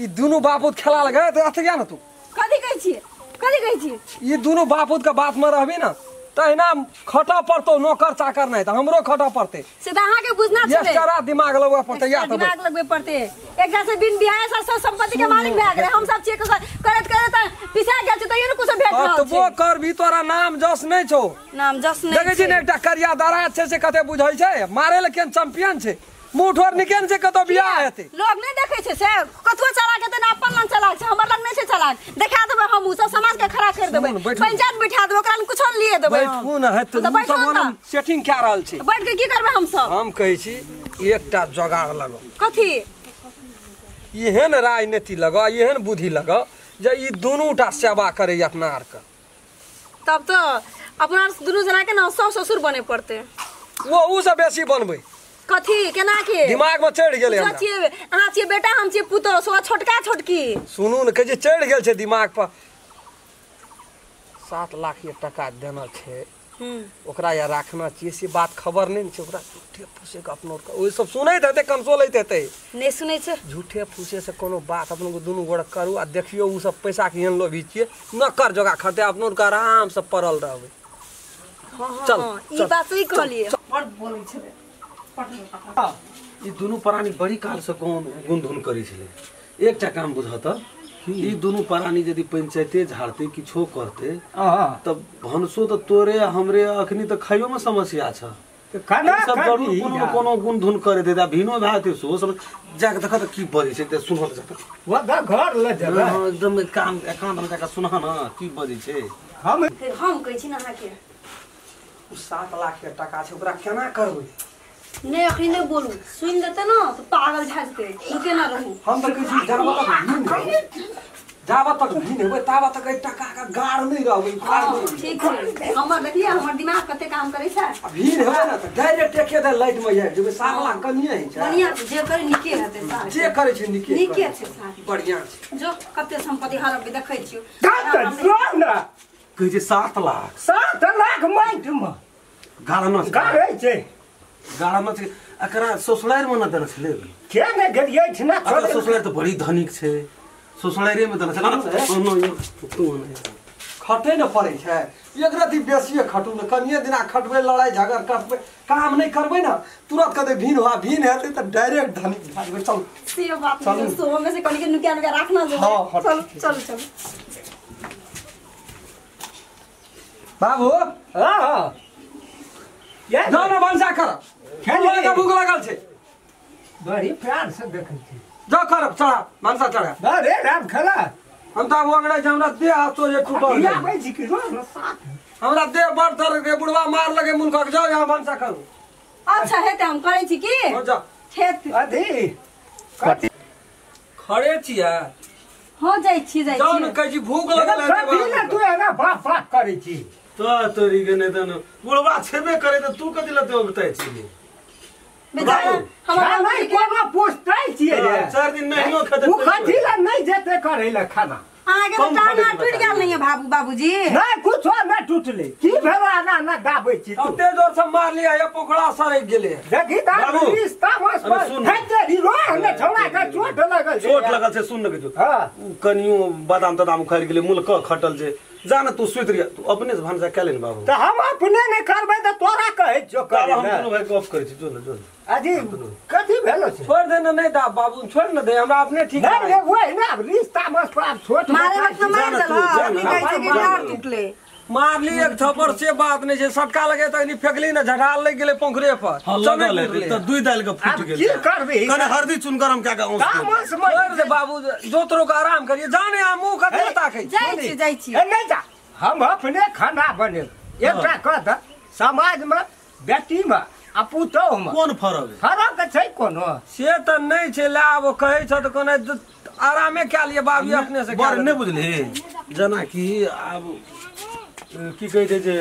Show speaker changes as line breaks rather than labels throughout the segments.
ई दुनु बापूत खेला लगे त अथ जा न तू
कथि कहै छी कथि कहै छी
ई दुनु बापूत के बात में रहबी ना तहिना खटा पड़तो नौकर चाकर नहीं त हमरो खटा पड़ते
से त अहाँ के बुझना छलै
एक्स्ट्रा दिमाग लगबे पड़ते या त
दिमाग लगबे पड़ते एकरा से बिन बियाह से सब संपत्ति के मालिक भए गेलै हम सब छियै करत करत पिसा गेल छै तैयो न कुछो भेट रहल छै
तबो कर भी तोरा नाम जस नहीं छौ
नाम जस नहीं
देखै छी ने एकटा करिया दराज छै से कते बुझै छै मारे ले केन चैंपियन छै मुंह ठोर निकेन छै कतो बियाह हेतै
लोग नहीं देखै छै से कथुआ चला के त ना अपन लंग चला छै हमर लंग नहीं छै चला देखा देबै हम उ सब समाज के खड़ा कर देबै पंचायत बैठा देबै ओकरा कुछो लिए देबै
बैठू न हेतै सब हम सेटिंग क्या रहल छी
बैठ के की करबै हम सब
हम कहै छी एकटा जोगाड़ लगो
कथी
एहन राजनीति लगो एहन बुद्धि लगो जे ई दुनूटा सेवा करे अपना आर के
तब तो अपना दुनू जना के ना सास ससुर बने पड़ते
वो उ से बेसी बनबै
कथी केना के
दिमाग में चढ़ गेलै हमरा
छियै अहाँ छियै बेटा हम छियै पुतोह सो छोटका छोटकी
सुनू ने कहै छै चढ़ गेल छै दिमाग पर 7 लाख ये टका देना छै ओकरा या राखना छियै से बात खबर नहीं छै ओकरा झूठे फूसे के अपनो ओइ सब सुनैत हेतै कंसोलैत हेतै
नहीं सुनै छै
झूठे फूसे से कोनो बात अपनो दुनू गोड़ा करू आ देखियो उ सब पैसा के एहन लोभी छियै न कर जोगा खटे अपनो के आराम से पड़ल रहबै
चल ई बात सही कहलियै बड़ बोलै छलै
ई दुनू प्राणी बड़ी काल से गुनधुन करै छलै एकटा काम बुझत ई दुनू प्राणी यदि पंचायते झाड़ते किछो करते तब भनसो त तोरे हमरे अखनी त खाइयो में समस्या छ
त खाना
सब जरूर कोनो कोनो गुनधुन करे दे भिनो भाते सो सब जाके देख त की बजै छै त सुनह त
वा घर ल जेबै
हां एकदम काम एकांत में जाके सुनह न की बजै छै
हम
कहै छी न अहाँ के
उ 7 लाख के टका छै ओकरा केना करबै
नहीं अखनी नहीं बोलू सुन लेते ना तो पागल भए जेतै रुके ना रहू
हम त कहै छी जाबा तक भिन हेबै ताबा तक एहि टका के गाड़ नहीं रहबै
ठीक छै हमर देखिए हमर दिमाग कते काम करै छै
आ भिन हेबै ना त डायरेक्ट एके दे लाइट में आबि जेबै 7 लाख कमिए है छै
बढ़िया जे करै निके हेतै सार
जे करै छै निके
निके छै सार
बढ़िया छै
जो कते संपत्ति हरब देखै छियौ
सुन ना
कहै छै 7 लाख
7 लाख माइट में
गाड़ न
गाड़ै छै
गाड़ा में एकरा ससुरारि में न देने छलै
के ने गेलियै छै ना
ससुरारि त बड़ी धनिक छै ससुरारि में देने छै ना तू
खटे न पड़ै छै एक राति बेसिए खटू न कनिए दिना खटबै लड़ाई झगड़ करबै काम नहीं करबै ना तुरंत कते भिन हुआ भिन हेतै त डायरेक्ट धनिक भए जेबै चल
से बात नहीं सो में से कनि के नुकिया नुकिया राखना जे चल चल चल
बाबू
हां हां
या ना ना भनसा कर खेले के भूख लागल छै
बड़ी प्यार से देखै छी
जा करब चढ़ा भनसा चढ़ा
अरे राम खेला
हम त अब अंगड़ाइ हमरा देह हाथ सोझे टूटल
या भाई जी की रो साथ
हमरा देह बड़ दर्द रे बुढ़वा मार लगे मुल्कक जाओ यहाँ भनसा करू
अच्छा हेतै हम करै छी की
हो जा
खेत
अथी
खड़े छियै
हो जाइ छी जाइ
जाउ न कहै छी भूख लगल है
कथी ने तू एना बाप बाप करै छी
तो तोरी के नहीं तन बुढ़वा छेबे करे त तू कथि लते बताइ छी
बेचारा हमरा
नहीं कोनो पूछतै छियै रे
4 दिन नहियो खेतै
उ कथि ला नहीं जेतै करै ला खाना
अहाँ के त टांग टूट गेल नहीं है बाबू बाबूजी
नहीं कुछो नहीं टूटले की भेल आना ना दाबै छी तू
ओते जोर से मार लिया ये पोखरा सड़क गेलै
देखी ता रिश्ता बस हे तेरी रो ने छौड़ा के चोट लागल छै
चोट लागल छै सुन न के
हां
उ कनियो बादाम तदाम उखाड़ गेलै मुलक खटल छै जा ना तू सुति रहिया तू अपने से भानसा कए ले बाबू
त हम अपने नहीं करबै त तोरा कहै छियो
करे हम दुनू भाई गप करै छी जो न जो
अजी कथि भेलो छै
छोड़ दे न नहीं दा बाबू छोड़ न दे हमरा अपने ठीक
नहीं रे ओइ ना रिश्ता बस पर छोट
मारे वक्त मार देल हां कहै छै कि डार टूटले
मारली एक थप्पड़ से बात नहीं छै सटका लगे त कनी फेकली न झटाल लागि गेलै पोखरे पर
चले त दुई दाल के फूट गेल
की करबी
कने हरदी चुन गरम क्या के औस
छोड़ दे बाबू जोतरो के आराम करिए जाने आ मुंह कते ताकै
जाइ छी जाइ छी
ए नहीं जा हम अपने खाना बनेब एकटा कह the समाज में बेटी में आ पुतोह में
कोन फरक
फरक छै कोनो
से त नहीं छै ला आब कहै छ त कोने आरामे क्या लिए बाबू अपने से
बड़ नहीं बुझली जना कि आब की कहै छै जे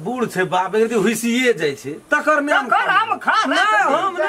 बूढ़ छै बाप एक हुसिए जाइ छै तकर
तकर हम खा
नहीं हम